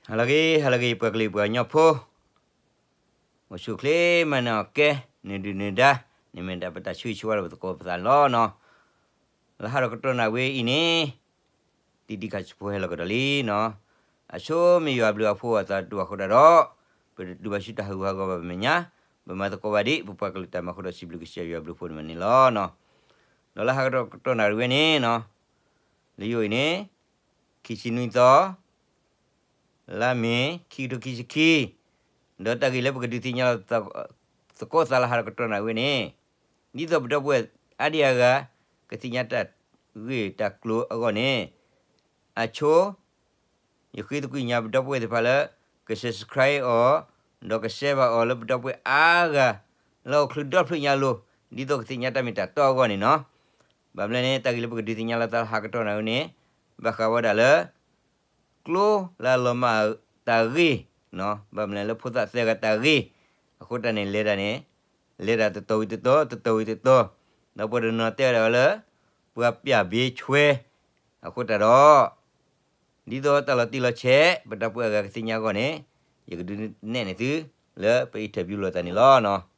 ဟါလၢအဂ့ၤ ဟါလၢအဂ့ၤ ပှၤကလုာ်ပှၤကညီဖိ, အိၣ်ဆူၣ်အိၣ်ချ့မၤနၢၤအီၤကဲ, နဒုၣ်နဒါ, န့ၣ်မ့ၢ်ဒၣ်ပတၢ်ဆၢဂ့ၤဆၢဝါဒီးပသကိးပသးန့ၣ်လီၤနီၤ. လၢဟါဒီးကတီၢ်နၣ်ရံၣ်ဝဲအံၤန့ၣ် တံၤတံၤခါဆူဖိဟဲလီၤကဒီးလံနီၤ. အဆိမ့ၢ်ယွၤဘျုးအဖှိၣ်အသးတူၢ်အဃိတၢ်ဒီး, ပတတူၢ်ဘၣ်ဆူတၢ်ဟးဂူာ်ဟးဂီၤဘၣ်ပမဲာ်ညါ, ပမၤသကိးဘၣ်ဒံး ပပှၤကလုာ်တၢ်မၤအဃိဒီး စံးဘျုးကစၢ်ယွၤဘျုးဖှိၣ်န့ၣ်မးန့ၣ်လီၤနီၤ. ဒီးလၢဟါဒီးကတီၢ်နၣ်ရံၣ်ဝဲန့ၣ်နီၤ, လၢယိၤအံၤန့ၣ် ခံဆံနွံသီ လါမ့ၤ ခံကထိခံဆံခံ, ဒီးတၢ်ဂ့ၢ်လၢပကဒုးသ့ၣ်ညါလီၤ သကိးသးလၢဟါဒီးကတီၢ်နၣ်ရံၣ်ဝဲန့ၣ်, ဒ်သိးပဒီပုၢ်ဝဲၢ်အါဒံအါဂၤ ကသ့ၣ်ညါတၢ်ဂ့ၢ်တၢ်ကျိၤအဂီၢ်န့ၣ်, အဆိ ယဃ့သကွံာ်ညါပဒီပုၢ်ဝဲၢ်သ့ၣ်တဖၣ်လၢ က subscribe အီၤ, ဒီးက share ဘၣ်အီၤလၢပဒီပုၢ်ဝဲၢ်အါဂၤ လၢဟီၣ်ခိၣ်ချၢဒီဖျၢၣ်ညါအလိၤ, ဒ်သိးကသ့ၣ်ညါတၢ်မ့ၢ်တၢ်တီအဂီၢ်န့ၣ်နီၤ. ဘၣ်မနုၤလဲၣ်န့ၣ် တၢ်ဂ့ၢ်လၢပကဒုးသ့ၣ်ညါလီၤသးလၢဟါကတီၢ်နၣ်ရံၣ်န့ၣ်, ဘၣ်ဃးဝဲဒၣ်လၢ ကျိလၢအလီၤမၢ်တၢ်ဂ့ၢ်, ဘၣ်မနုၤလဲၣ်လၢဖိသၣ်သၢဂၤတၢ်ဂ့ၢ်, အဃိတၢ်န့ၣ်လဲၤတၢ်န့ၣ်, လဲၤတၢ်တတီၤဝံၤတတီၤ တတီၤဝံၤတတီၤ, ဒီးပှၤတနီၤတဲဝဲဒၣ်ဝဲလၢ ပှၤပျၢ်ဘ့ဆွဲ, အဃိတၢ်ဒီး ဒ်သိးတၢ်လီၤတံၢ်လီၤဆဲး ပဒီပုၢ်ဝဲၢ်အဂၤကသ့ၣ်ညါအဂီၢ်န့ၣ်, ယကဒုးနဲၣ်န့ၢ်သု လၢပ interview လိာ်သးန့ၣ်လီၤနီၤ.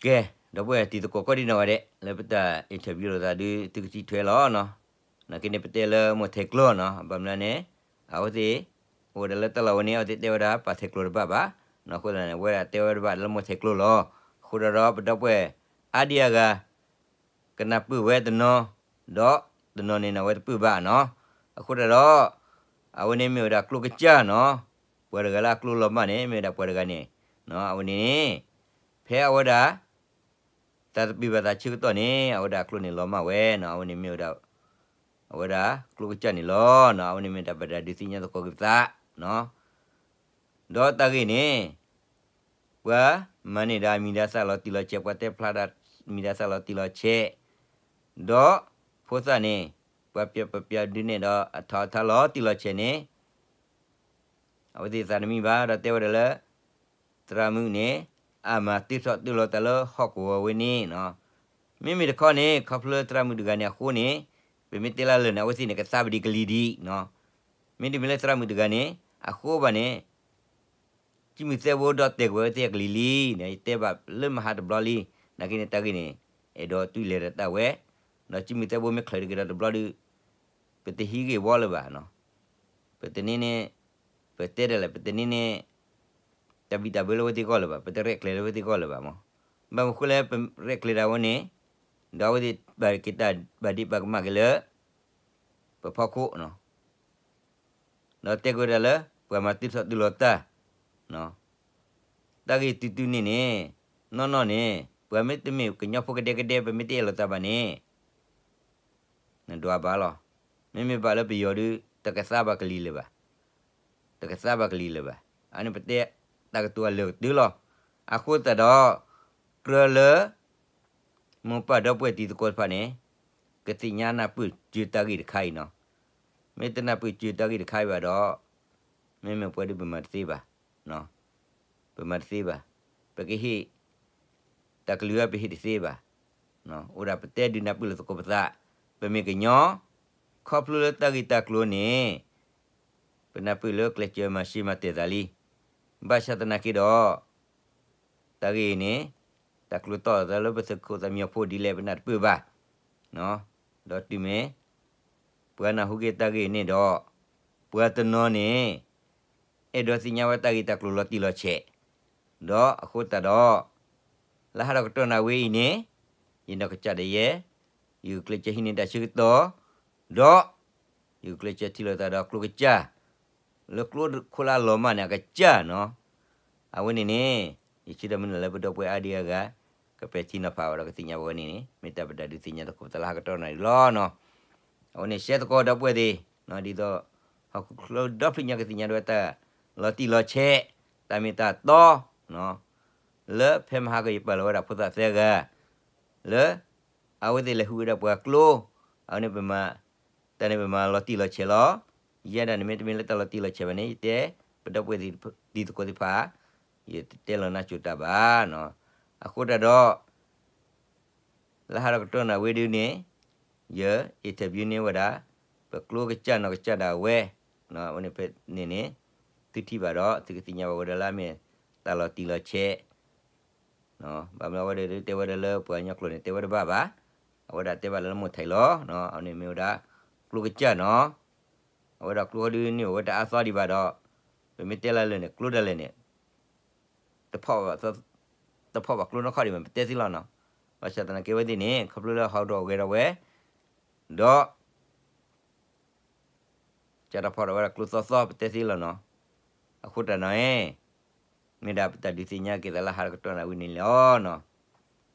ကဲ, ဒီပုၢ်ဝဲၢ်တံၤသကိးကိးဒံနီၢ်ဂၤဒဲး လၢပတၢ် interview လိာ်သးဒုး သုကထံၣ်ထွဲလီၤနီၤ. နာ်က့န့ၣ် ပတဲလၢမိၢ်ထဲကျိနီၤ, ဘၣ်မနုၤန့ၣ် အဝဲသ့ၣ် အိၣ်ဝဲဒၣ်လၢတၢ်လီၢ်ဝဲန့ၣ် အဝဲသ့ၣ်တဲဝဲဒၣ် ပာ်ထဲကျိတဘၣ်ဘၣ်နီၤ. အဃိသတးန့ၣ် အဝဲဒၣ်တဲဝဲတဘၣ်လၢမိၢ်ထဲကျိလီၤ. အဃိဒီး ပဒီပုၢ်ဝဲၢ်အါဒံအါဂၤ ကနၢ်ပၢၢ်ဝဲတနီၤ, ဒီးတနီၤန့ၣ် အဝဲတပၢၢ်ဘၣ်နီၤ. အဃိတၢ်ဒီး အဝဲန့ၣ်မ့ၢ်ဝဲဒၣ်ကျိကစၢ်နီၤ, ပှၤတဂၤလၢအကျိလီၤမၢ်န့ၣ် မ့ၢ်ဝဲဒၣ်ပှၤတဂၤန့ၣ်, အဝဲန့ၣ်န့ၣ် ဖဲအဝဲဒၣ် တၢ်တပၢၢ်ဘၣ်သးဆၢကတီၢ်န့ၣ် အဝဲဒၣ်အကျိန့ၣ်လီၤမၢ်ဝဲနီၤ, အဝဲန့ၣ်မ့ၢ်ဝဲဒၣ် အဝဲဒၣ်ကျိကစၢ်န့ၣ်လီၤနီၤ. အဝဲန့ၣ်မ့ၢ်တၢ်ပတၢ်ဒုးသ့ၣ်ညါသကိးက့ၤပသးနီၤ. ဒီးတၢ်ဂ့ၢ်န့ၣ် ပှၤမၤန့ၢ်ဒၣ်မံၤဒၣ်သၣ်လီၤတံၢ်လီၤဆဲး, ပှၤတဲဖျါဒၣ်မံၤဒၣ်သၣ်လီၤတံၢ်လီၤဆဲး, ဒီးဖိသၣ်န့ၣ် ပှၤပျဲပပျဲဒုးနဲၣ်ဒီးအထီအထါလီၤတံၢ်လီၤဆဲးန့ၣ် အဝဲသ့ၣ်သးတမံဘၣ် ဒီးတဲဝဲဒၣ်လၢ သရၣ်မုၣ်န့ၣ် အမၤတ့ထီၣ်တ့လီၤတၢ်လၢဟီၣ်ကဝီၤဝဲန့ၣ်နီၤ. မ့မ့ၢ်တခီန့ၣ် ခီဖျိလၢသရၣ်မုၣ်တဂၤန့ၣ်အဃိန့ၣ် ပမ့ၢ်တဲလၢလၢာ်န့ၣ် အဝဲသ့ၣ်န့ၣ် ကသါပဒံးကလံၤဒံးနီၤ. မ့တမ့ၢ်လၢသရၣ်မုၣ်တဂၤန့ၣ် အဃိဘၣ်န့ၣ် ကံမုၢ်သဲဘိဒီးတဲာ်ကွံာ်ဝဲသ့ၣ်အကလံၤလံန့ၣ် ယတဲဘၣ်လၢမဟါတဘျီလံ. နာ်က့န့ၣ်တၢ်ဂ့ၢ်န့ၣ် အဲၣ်ဒိးတူၢ်လဲၤဒီးတၢ်ဝဲ, ဒီးကံမုၢ်သဲဘိမ့ၢ်ချုးတဂ့ၤဒီးတဘျီဒီး ပတဟံးဂ့ၢ်ဝီလၢၤဘၣ်နီၤ. ပတန့ၢ်န့ၣ် ပတဲဒ်လဲၣ် ပတန့ၢ်န့ၣ် တၢ်ဘံၣ်တၢ်ဘၢလၢအဝဲသ့ၣ်ဂီၢ်လၢၤဘၣ်, ပတရဲၣ်ကျဲၤလၢအဝဲသ့ၣ်ဂီၢ်လၢၤဘၣ်မး. ဘၣ်မနုၤဃိလဲၣ် ပရဲၣ်ကျဲၤဒၣ်ဝဲန့ၣ် ဒီးအဝဲသ့ၣ်ဘၣ်က့ၤတၢ်ဘၣ်ဒ့ဘၣ်ကမၣ်က့ၤလၢ ပဖီခိၣ်နီၤ. ဒီးတဲကွံာ်ဝဲဒၣ်လၢ ပှၤမၤတ့ထီၣ်တ့လီၤတၢ်, တၢ်ဂ့ၢ်တုၤတုၤန့ၣ်န့ၣ် နီၢ်နီၢ်န့ၣ် ပှၤမ့တမ့ၢ်ကညီဖိကဒဲကဒဲ ပမ့ၢ်တအဲၣ်လိာ်သးဘၣ်န့ၣ် နဒွးဘၣ်လီၤ. မ့မ့ၢ်ဘၣ်လၢပယီၤဒုး တကသါဘၣ်ကလံၤလၢၤဘၣ်, တကသါဘၣ်ကလံၤလၢၤဘၣ်. အန့ၣ်ပတဲတၢ်ကတိၤအလၢာ်ကတၢၢ်လီၤ. အဃိသတးဒီး ကြၢးလၢ မိၢ်ပၢ်ဒီပုၢ်ဝဲၢ်တံၤသကိးတဖၣ်န့ၣ် ကသ့ၣ်ညါနၢ်ပၢၢ်စၢၤတၢ်ဂ့ၢ်တခါအံၤနီၤ. မ့ၢ်တနၢ်ပၢၢ်စၢၤတၢ်ဂ့ၢ်တခါအံၤဘၣ်ဒီး မ့မ့ၢ်ပှၤဒုးပမၤတသ့ဘၣ်, ပမၤတသ့ဘၣ်, ပကဟ့ၣ် တၢ်ကလုၢ်အပဟ့ၣ်တသ့ဘၣ်. အိၣ်ဒၣ်ပတဲဒုးနၢ်ပၢၢ်လိာ်သကိးပသး, ပမ့ၢ်ကညီ, ခီဖျိလၢတၢ်ဂ့ၢ်တၢ်ကျိၤန့ၣ် ပနၢ်ပၢၢ်လၢကျဲးစၢးမၤရှဲမၤတဲာ်သးလံ. ဘၣ်ဆၣ်သနာ်က့ဒီး တၢ်ဂ့ၢ်အံၤန့ၣ် တၢ်ကျိၤတီၢ်သးလၢပသုးခိၣ်သးမံဖိဒ်လဲၣ် ပနၢ်တပၢၢ်ဘၣ်. ဒီးတုၤမ့ၢ် ပှၤနၢ်ဟူက့ၤတၢ်ဂ့ၢ်န့ၣ်ဒီး ပှၤတနီၤန့ၣ် အဲၣ်ဒိးသ့ၣ်ညါဝဲတၢ်ဂ့ၢ်တၢ်ကျိၤလီၤတံၢ်လီၤဆဲး, ဒီးအဃိသတးဒီး လၢဟါဒီးကတီၢ်နၣ်ဝဲအံၤန့ၣ် ယနီၢ်ကစၢ်ဒၣ်ယဲ ယကကျဲးစၢးဟံးန့ၢ်တၢ်ဆၢကတီၢ်, ဒီး ယကကျဲးစၢးထံၣ်လိာ်သးဒီးကျိကစၢ် လၢကျိခိၣ်လၢအလီၤမၢ်န့ၣ် အကစၢ်နီၤ. အဝဲန့ၣ်န့ၣ် ယဆၢဒီးမုၢ်လၢ်လၢပဒီပုၢ်ဝဲၢ်အါဒံအါဂၤ ကပဲာ်ထံနီၤဖးဝဲဒီးကသ့ၣ်ညါဝဲန့ၣ်န့ၣ် မ့ၢ်တၢ်ပတၢ်ဒုးသ့ၣ်ညါသကိးပသးလၢဟါကတီၢ်နၣ်ရံၣ်လီၤနီၤ. အဝဲန့ၣ်ရှဲသကိးဒီပုၢ်ဝဲၢ်သ့ၣ် ဒ်သိး ဟီၣ်ခိၣ်ချၢဒီဖျၢၣ်ညါကသ့ၣ်ညါဒၣ်ဝဲတၢ်လီၤတံၢ်လီၤဆဲး တၢ်မ့ၢ်တၢ်တီ လၢဖဲမဟါကယပာ်လီၤဝဲဒၣ်ဖိသၣ်သၢဂၤ လၢ အဝဲသ့ၣ်လဲၤဟူးဝဲဒၣ်ပှၤကျိ အဝဲန့ၣ်ပမၤ တၢ်န့ၣ်ပမၤလီၤတံၢ်လီၤဆဲးလီၤ. ယဲဒၣ်န့ၣ်မ့တမ့ၢ်လၢတၢ်လီၤတံၢ်လီၤဆဲးဘၣ်န့ၣ် ယတဲ ပဒီပုၢ်ဝဲၢ်တံၤသကိးသ့ၣ်တဖၣ် ယတတဲလီၤနါစိၤတၢ်ဘၣ်နီၤ. အဃိတၢ်ဒီး လၢဟါဒီးကတီၢ်နၣ်ဝဲဒုန့ၣ် ယ interview န့ၢ်ဝဲဒၣ် ပကျိကစၢ်နီၢ်ကစၢ်ဒၣ်ဝဲ အဝဲန့ၣ်ဖဲန့ၣ်န့ၣ် သုထံၣ်ဘၣ်ဒီး သုကသ့ၣ်ညါဘၣ်ဝဲဒၣ်လၢအမ့ၢ်တၢ်လီၤတံၢ်လီၤဆဲး ဘၣ်မနုၤအဝဲဒၣ်တဲဝဲဒၣ်လၢပှၤကညီကျိာ်န့ၣ် တဲဝဲတဘၣ်ဘၣ်. အဝဲဒၣ်တဲဘၣ်လၢလၢမိၢ်ထံးလီၤ. အဝဲန့ၣ်မ့ၢ်ဝဲဒၣ် ကျိကစၢ်နီၤ. အဝဲဒၣ်ကျိဃီဒုန့ၣ် အဝဲတအါသီဒံးဘၣ်ဒီး ပမ့ၢ်တဲလၢလၢာ်န့ၣ် ကျိဒၣ်လဲာ်န့ၣ် တဖီၣ်ဘၣ် တဖီၣ်ဘၣ်ကျိနီၢ်ခီဒံးမ့ၢ်ပတဲသ့လီၤနီၤ. ဘၣ်ဆၣ်သနာ်က့ဝဲသ့ၣ်န့ၣ် ခီဖျိလၢဟီၣ်ဒီးဂဲၤဒီးဝဲ ဒီး ကၢ်တၢ်ဖီၣ်ဒီးဝဲဒၣ်ကျိသီသီ ပတဲသ့လီၤနီၤ. အဃိတၢ်နီၤ မ့ၢ်ဒၣ်ပတၢ်ဒုးသ့ၣ်ညါက့ၤသးလၢဟါတကတီၢ်နၣ်ဝဲန့ၣ်လီၤနီၤ.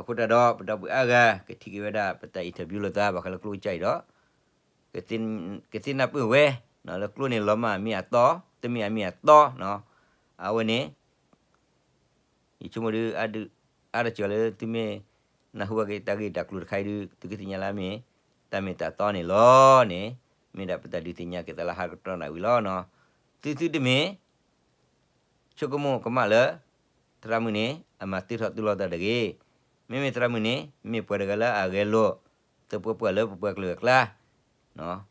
အဃိတၢ်ဒီး ပဒီပုၢ်ဝဲၢ်အါဂၤ ကထံၣ်က့ၤဝဲဒၣ် ပတၢ် interview လိာ်သး ဘၣ်ဃးလၢကျိကစၢ်အံၤဒီး ကသ့ၣ်နၢ်ပၢၢ်ဝဲ လၢကျိန့ၣ်လီၤမၢ်အမ့ၢ်အတီ တမ့ၢ်အမ့ၢ်အတီနီၤ. အဝဲန့ၣ် ယဆိကမိၣ်ဒုး အါတကၢၤလၢသုမ့ၢ်နၢ်ဟူဘၣ်က့ၤတၢ်ဂ့ၢ်တၢ်ကျိၤတခါအံၤဒုး သုကသ့ၣ်ညါလၢအမ့ၢ် တၢ်မ့ၢ်တၢ်တီန့ၣ်လီၤန့ၣ် မ့ၢ်ဒၣ်ပတၢ်ဒုးသ့ၣ်ညါက့ၤသးလၢဟါတကတီၢ်နၣ်ဝဲလီၤနီၤ. သုသုတမ့ၢ် ဆိကမိၣ်ကမၣ်လၢ သရၣ်မုၣ်န့ၣ် အမၤတ့ထီၣ်တ့လီၤတၢ်တဂ့ၤ. မ့မ့ၢ်သရၣ်မုၣ်န့ၣ် မ့ၢ်ပှၤတဂၤလၢအဂဲၤလိာ် သပှၢ်ပှၢ်လၢပပှၤကလုာ်အကျါ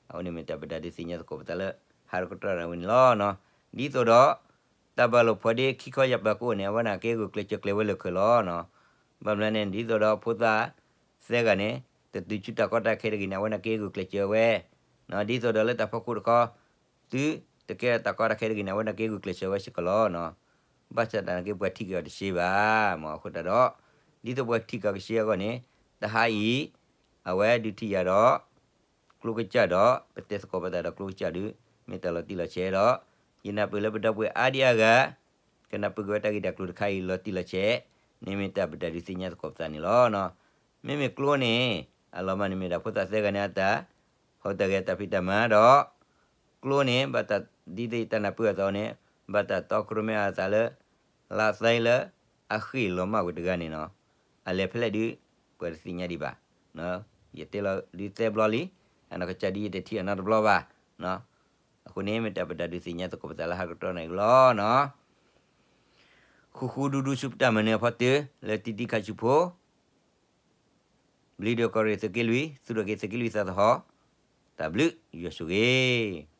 အဝဲန့ၣ်မ့ၢ်တၢ်ပတၢ်ဒုးသ့ၣ်ညါသကိးပသးလၢ ဟါတကတီၢ်နၣ်ဝဲန့ၣ်လီၤနီၤ. ဒ်သိးဒီး တၢ်ဘၣ်လိာ်ဖိးဒ့ခံခီယပာ်ကအိၣ်န့ၣ် အဝဲန့ၣ်ကဲဂုာ်ကျဲးစၢးကျဲးဝဲလၢာ်ခၢၣ်လီၤနီၤ. ဘၣ်မနုၤန့ၣ် ဒ်သိးဒီးဖိသၣ်သၢဂၤန့ၣ် တတုၤဆူတၢ်ကီတၢ်ခဲတဂ့ၤန့ၣ် အဝဲန့ၣ်က့ဂုာ်ကျဲးစၢးဝဲ, ဒ်သိးဒီးလၢတၢ်ဖီခိၣ်တခီ သုတကဲတၢ်ကီတၢ်ခဲတဂ့ၤန့ၣ် အဝဲန့ၣ်က့ဂုာ်ကျဲးစၢးဝဲစ့ၢ်ကီးလီၤ. ဘၣ်ဆၣ်သနာ်က့ ပှၤထံၣ်က့ၤအီၤတသ့ဘၣ်, မ့ၢ်အဃိသတးဒီး ဒ်သိးပှၤထံၣ်က့ၤအီၤတသ့အဂီၢ်န့ၣ် တဟါအံၤ အဝဲဒုးထံၣ်ယၤဒီး ကျိကစၢ်ဒီး ပတဲသကိးပသးဒီးကျိကစၢ်ဒုး မ့ၢ်တၢ်လီၤတံၢ်လီၤဆဲးဒီး ယနၢ်ပၢၢ်လၢပဒီပုၢ်ဝဲၢ်အါဒံအါဂၤ ကနၢ်ပၢၢ်က့ၤဝဲတၢ်ဂ့ၢ်တၢ်ကျိၤတခါအံၤလီၤတံၢ်လီၤဆဲး, န့ၣ်မ့ၢ်တၢ်ပတၢ်ဒုးသ့ၣ်ညါသကိးပသးန့ၣ်လီၤ. မ့မ့ၢ်ကျိန့ၣ် အလီၤမၢ်န့ၣ်မ့ၢ်ဒၣ်ဖိသၣ်သၢဂၤန့ၣ်အတၢ် ဟီၣ်တၢ်ဂဲၤတၢ်ဖံးတၢ်မၤဒီး ကျိန့ၣ် ဘၣ်တၢ်ဒ်သိးယတၢ်နၢ်ပၢၢ်အသိးန့ၣ် ဘၣ်တၢ်တီခိၣ်ရိၣ်မဲအသးလၢ လါသဲလၢ အဃ့ၢ်လီၤမၢ်ဝဲတဂၤန့ၣ်နီၤ, အလဲၤဖဲလဲၣ်ဒုး ပှၤတသ့ၣ်ညါဒံးဘၣ်. ယတဲလီၤဒုးသၢဘျီလံ, အနီၢ်ကစၢ်ဒ်ယတထံၣ်အနီတဘျီဘၣ်. အဃိန့ၣ် မ့ၢ်တၢ်ပတၢ်ဒုးသ့ၣ်ညါသကိးပသးလၢဟါကတီၢ်န့ၣ်လီၤနီၤ. ဃူဃူဒူဒူဆူပတၢ်မၤနၢၤအဖီတၢၢ် လၢတံတံခါဆူဖိ, ဘျံဒိၣ်ကီၢ်ရ့ၣ်သုးက့လွံၢ် သူၣ်ထီၣ်က့ၤသုးက့လွံၢ်သးသဟီၣ်, တၢ်ဘျုးယွၤဆိၣ်ဂ့ၤ